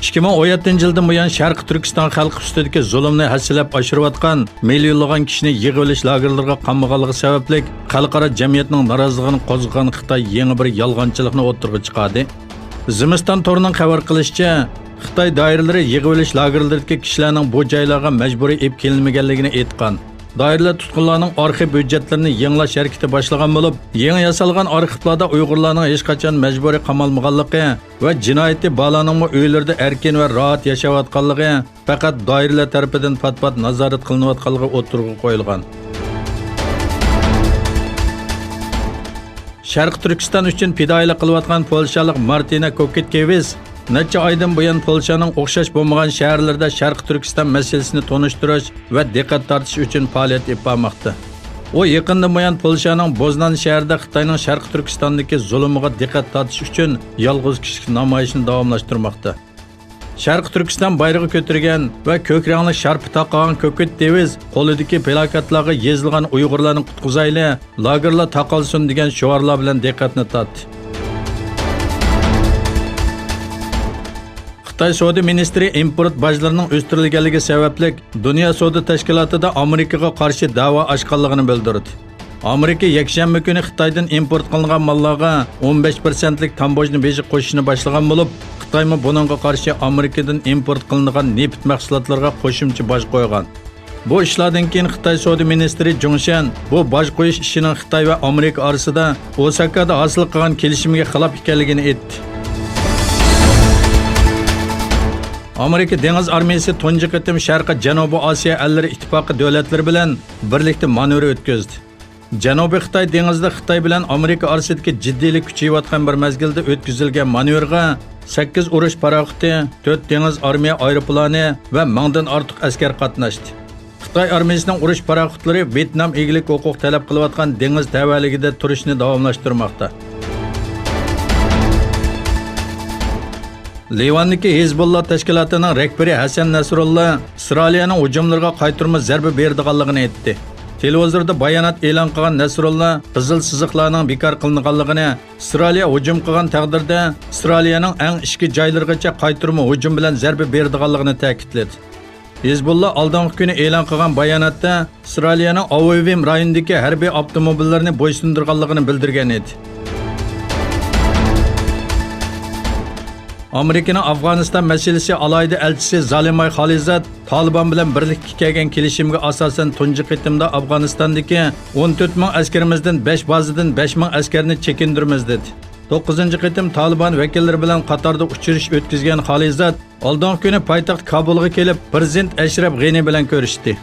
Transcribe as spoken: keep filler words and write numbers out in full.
ئىككى مىڭ ئون يەتتىنچى يىلدىن بۇيان شەرقىي تۈركىستان خەلقى ئۈستىدىكى زۇلۇمنى ھەسسىلەپ ئاشۇرۇۋاتقان، مىليونلىغان كىشىنى يىغىۋېلىش لاگېرلىرىغا قامىغانلىقى سەۋەبلىك، خەلقئارا جەمئىيەتنىڭ نارازىلىقىنى قوزغىغان خىتاي يېڭى بىر يالغانچىلىقنى ئوتتۇرىغا چىقاردى. زىمىستان تورىنىڭ خەۋەر قىلىشىچە، خىتاي دائىرىلىرى يىغىۋېلىش لاگېرلىرىدىكى كىشىلەرنىڭ بۇ جايلارغا مەجبۇرىي ئېلىپ كېلىنمىگەنلىكىنى ئېيتقان. دائىرىلەر تۇتقۇنلارنىڭ ئارخىپ ھۆججەتلىرىنى يېڭىلاش ھەرىكىتى باشلىغان بولۇپ، يېڭى ياسالغان ئارخىپلاردا ئۇيغۇرلارنىڭ ھېچقاچان مەجبۇرىي قامالمىغانلىقى ۋە جىنايىتى بارلارنىڭمۇ ئۆيلىرىدە ئەركىن ۋە راھەت ياشاۋاتقانلىقى، پەقەت دائىرىلەر تەرىپىدىن پات-پات نازارەت قىلىنىۋاتقانلىقى ئوتتۇرىغا قويۇلغان. شەرقىي تۈركىستان ئۈچۈن پىدائىيلىق قىلىۋاتقان پولشالىق مارتىنا كوكىتكېۋىس نەچچە ئايدىن بۇيان پولشانىڭ ئوخشاش بولمىغان شەھەرلىرىدە شەرقىي تۈركىستان مەسىلىسىنى تونۇشتۇرۇش ۋە دىققەت تارتىش ئۈچۈن پائالىيەت ئېلىپ بارماقتا. ئۇ يېقىندىن بۇيان پولشانىڭ بوزنان شەھىرىدە خىتاينىڭ شەرقىي تۈركىستاندىكى زۇلۇمىغا دىققەت تارتىش ئۈچۈن يالغۇز كىشىلىك نامايىشىنى داۋاملاشتۇرماقتا. شەرقىي تۈركىستان بايرىقى كۆتۈرگەن ۋە كۆك رەڭلىك شارپا تاقىغان كوكىتكېۋىس قولىدىكى پىلاكاتلارغا يېزىلغان «ئۇيغۇرلارنى قۇتقۇزايلى، لاگېرلار تاقالسۇن» دېگەن شوئارلار بىلەن دىققەتنى تارتتى. خىتاي سودا مىنىستىرى ئىمپورت باجلىرىنىڭ ئۆستۈرۈلگەنلىكى سەۋەبلىك، دۇنيا سودا تەشكىلاتىدا ئامېرىكىغا قارشى دەۋا ئاچقانلىقىنى بىلدۈردى. ئامېرىكا يەكشەنبە كۈنى خىتايدىن ئىمپورت قىلىنغان ماللارغا ئون بەش پىرسەنتلىك تاموژنا بېجى قوشۇشنى باشلىغان بولۇپ، خىتايمۇ بۇنىڭغا قارشى ئامېرىكىدىن ئىمپورت قىلىنغان نېفىت مەھسۇلاتلىرىغا قوشۇمچە باج قويغان. بۇ ئىشلاردىن كېيىن خىتاي سودا مىنىستىرى جۇڭ شيەن بۇ باج قويۇش ئىشىنىڭ خىتاي ۋە ئامېرىكا ئارىسىدا ئوساكادا ھاسىل قىلغان كېلىشىمگە خىلاپ ئىكەنلىكىنى ئېيتتى. ئامېرىكا دېڭىز ئارمىيىسى تۇنجى قېتىم شەرقىي جەنۇبىي ئاسىيا ئەللىرى ئىتتىپاقى دۆلەتلىرى بىلەن بىرلىكتە مانېۋىر ئۆتكۈزدى. جەنۇبىي خىتاي دېڭىزىدا خىتاي بىلەن ئامېرىكا ئارىسىدىكى جىددىيلىك كۈچىيىۋاتقان بىر مەزگىلدە ئۆتكۈزۈلگەن مانېۋىرغا سەككىز ئۇرۇش پاراخوتى، تۆت دېڭىز ئارمىيە ئايروپىلانى ۋە مىڭدىن ئارتۇق ئەسكەر قاتناشتى. خىتاي ئارمىيىسىنىڭ ئۇرۇش پاراخوتلىرى ۋيېتنام ئىگىلىك ھوقۇق تەلەپ قىلىۋاتقان دېڭىز تەۋەلىكىدە تۇرۇشنى داۋاملاشتۇرماقتا. لىۋاندىكى ھېزبوللا تەشكىلاتىنىڭ رەھبىرى ھەسەن نەسرۇللا ئىسرائىلىيەنىڭ ھۇجۇملىرىغا قايتۇرما زەربە بېرىدىغانلىقىنى ئېيتتى. تېلېۋىزوردا بايانات ئېلان قىلغان نەسرۇللا قىزىل سىزىقلارنىڭ بىكار قىلىنغانلىقىنى، ئىسرائىلىيە ھۇجۇم قىلغان تەقدىردە ئىسرائىلىيەنىڭ ئەڭ ئىچكى جايلىرىغىچە قايتۇرما ھۇجۇم بىلەن زەربە بېرىدىغانلىقىنى تەكىتلىدى. ھېزبۇللا ئالدىنقى كۈنى ئېلان قىلغان باياناتتا ئىسرائىلىيەنىڭ ئاۋېۋىم رايونىدىكى ھەربىي ئاپتوموبىللىرىنى بويسۇندۇرغانلىقىنى بىلدۈرگەن ئىدى. ئامېرىكىنىڭ ئافغانىستان مەسىلىسى ئالاھىدە ئەلچىسى زالىماي خالىزاد تالىبان بىلەن بىرلىككە كەلگەن كېلىشىمگە ئاساسەن تۇنجى قېتىمدا ئافغانىستاندىكى ئون تۆت مىڭ ئەسكىرىمىزدىن بەش بازىدىن بەش مىڭ ئەسكەرنى چېكىندۈرىمىز دېدى. توققۇزىنچى قېتىم تالىبان ۋەكىللىرى بىلەن قاتاردا ئۇچرىشىش ئۆتكۈزگەن خالىزاد ئالدىنقى كۈنى پايتەخت كابۇلغا كېلىپ، پىرېزىدېنت ئەشرەف غېنى بىلەن كۆرۈشتى.